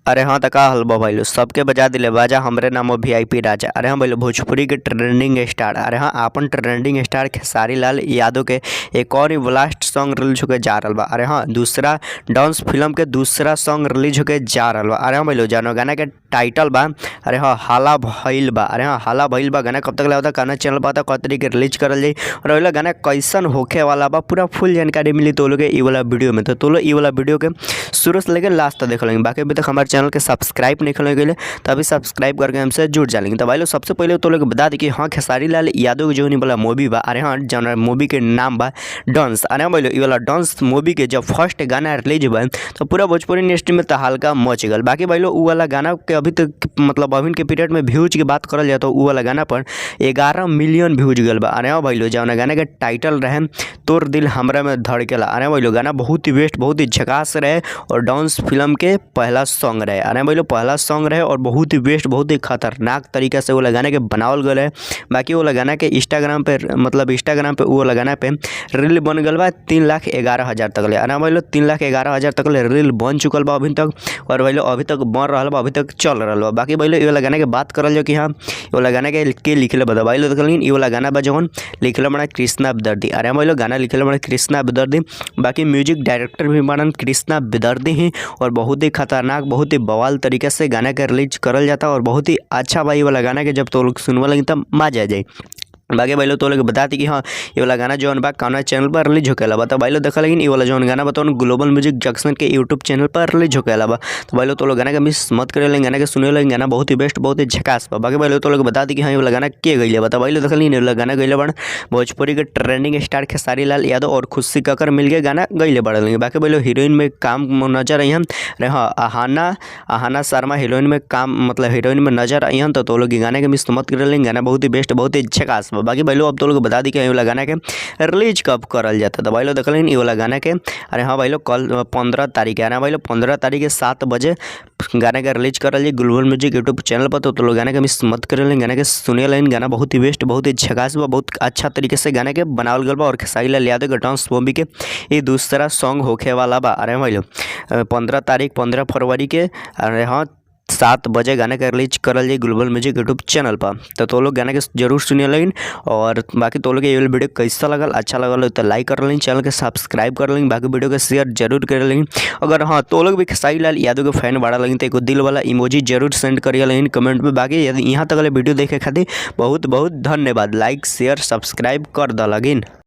अरे हाँ त का हल बा भइलो, सबके बजा दिले बाजा, हमरे नाम वीआईपी राजा। अरे हाँ भइलो, भोजपुरी के ट्रेंडिंग स्टार, अरे हाँ आपन ट्रेंडिंग स्टार खेसारी लाल यादव के एक और ही ब्लास्ट सॉन्ग रिलीज होके जा रहल बा। अरे हाँ, दूसरा डांस फिल्म के दूसरा सॉन्ग रिलीज होके जा रहल बा। अरे हाँ भइलो, जानो गाना के टाइटल बा, अरे हाँ हाला भइल बा। अरे हाँ हाला भइल बा गाना कब तक लागता, कौना चैनल पर आता, कब तरीके रिलीज करल जाई और वाला गाना कैसन होखे वाला बा, पूरा फुल जानकारी मिली तो लोग ई वाला वीडियो में। तो लोग ई वाला वीडियो के शुरू से लेकर लास्ट तक देख लेंगे। बाकी अभी तक हमारे चैनल के सब्सक्राइब नहीं कर गए तो अभी सब्सक्राइब करके हमसे जुड़ जाएंगे। तो भाई लोग सबसे पहले तो लोग बता दी कि हाँ खेसारी लाल यादव के जो वाला मूवी बा, अरे हाँ जौन मूवी के नाम बा डांस। अरे हाँ भाई लोग, ई वाला डांस मूवी के जब फर्स्ट गाना रिलीज हुआ तो पूरा भोजपुरी इंडस्ट्री में तो हल्का मच गल। बाकी भाई लोग उ वाला गाना के अभी तक मतलब अभी के पीरियड में व्यूज की बात करल जाए तो उ वाला गाना पर 11 मिलियन व्यूज गल बा। अरे हाँ भाई लोग, जौन गाना के टाइटल रहे तोर दिल हमरा में धड़केला। अरे भाई लोग, गाना बहुत ही बेस्ट, बहुत ही झकास रहे और डांस फिल्म के पहला सॉन्ग रहे। अरे भाई लोग, पहला सॉन्ग रहे और बहुत ही बेस्ट, बहुत ही खतरनाक तरीका से वो गाना के बनावल गए है। बाकी वो गाना के इंस्टाग्राम पे मतलब इंस्टाग्राम पे वो गाना पे रील बन गल बा 3,11,000 तक ले। अरे भाई लोग, 3,11,000 तक ले रील बन चुकल बा अभी तक और भाई लोग अभी तक बन रहा बा, अभी तक चल रहा बा। बाकी भाई लोग ये वाला गाना के बात करल जो कि हाँ ये वाला गाना के लिखले बता भाई लोग देखल ये वाला गाना बा जौन लिखले बड़ा कृष्णा बेदर्दी। अरे भाई लोग, गाना लिखले बड़ा कृष्णा बेदर्दी, बाकी म्यूजिक डायरेक्टर भी बनन कृष्णा बेदर्दी ही और बहुत ही खतरनाक, बहुत ही बवाल तरीके से गाना के रिलीज करल जाता और बहुत ही अच्छा भाई वाला गाना के जब तो लोग सुनवा लगी तब मजा आ जाए। बाकी भाई लोग तो लोग बता दी कि हाँ ये वाला गाना जौन बा कौना चैनल पर रिलीज होके बा। तो भाई लोग देखा लेकिन ये वाला जौन गाना बताओ ग्लोबल म्यूजिक जंक्शन के यूट्यूब चैनल पर रिलीज होके बा। तो भाई लोग तो लोग गाना के मिस मत करे लेकिन गाना के सुने लगे, गाना बहुत ही बेस्ट, बहुत ही झकास बा। बाकी भाई लोग तो लोग बता दी कि हाँ ये वाला गाना के गइले बा। तो भाई लोग देखा लेकिन ये वाला गाना गइले बड़ भोजपुरी के ट्रेंडिंग स्टार खेसारी लाल यादव और खुशी कक्कर मिल के गाना गइले बड़ लेंगे। बाकी भाई लोग हीरोइन में काम नजर आई हन। अरे हाँ आहाना, आहाना शर्मा हीरोइन में काम मतलब हीरोइन में नजर आई हन। तो लोग गाने के मिस मत करे लेकिन गाना बहुत ही बेस्ट, बहुत ही झकास बा। बाकी भाई लोग अब तो लोग बता दी कि ये वाला गाना के रिलीज कब करल जाता। तो भाई लोग देखल ये वाला गाना के, अरे हाँ भाई लोग कल 15 तारीख है ना भाई लोग, 15 तारीख के 7 बजे गाना के रिलीज करल जाए ग्लोबल म्यूजिक यूट्यूब चैनल पर। तो लोग गाना के मिस मत करे लेकिन गाना के सुने लाइन, गाना बहुत ही बेस्ट, बहुत ही झकास बा, बहुत अच्छा तरीके से गाना के बनावल गल बा और खेसारी लाल यादव के डांस मूवी के ये दूसरा सॉन्ग होखे वाला बा। अरे भाई लोग 15 तारीख 15 फरवरी के, अरे हाँ 7 बजे गाना के रिलीज करल जाए ग्लोबल म्यूजिक यूट्यूब चैनल पर। तो लोग गाना के जरूर सुनिए लेकिन और बाकी तो लोग ये वीडियो कैसा लगल, अच्छा लगल तो लाइक कर लें, चैनल के सब्सक्राइब कर लें, बाकी वीडियो के शेयर जरूर कर लें। अगर हाँ तो लोग भी खेसारी लाल यादव के फैन बड़ा लगे तो एक दिल वाला इमोजी जरूर सेंड करिए लेकिन कमेंट में। बाकी यदि यहाँ तक वीडियो देखे खातिर बहुत बहुत धन्यवाद, लाइक शेयर सब्सक्राइब कर दलगिन।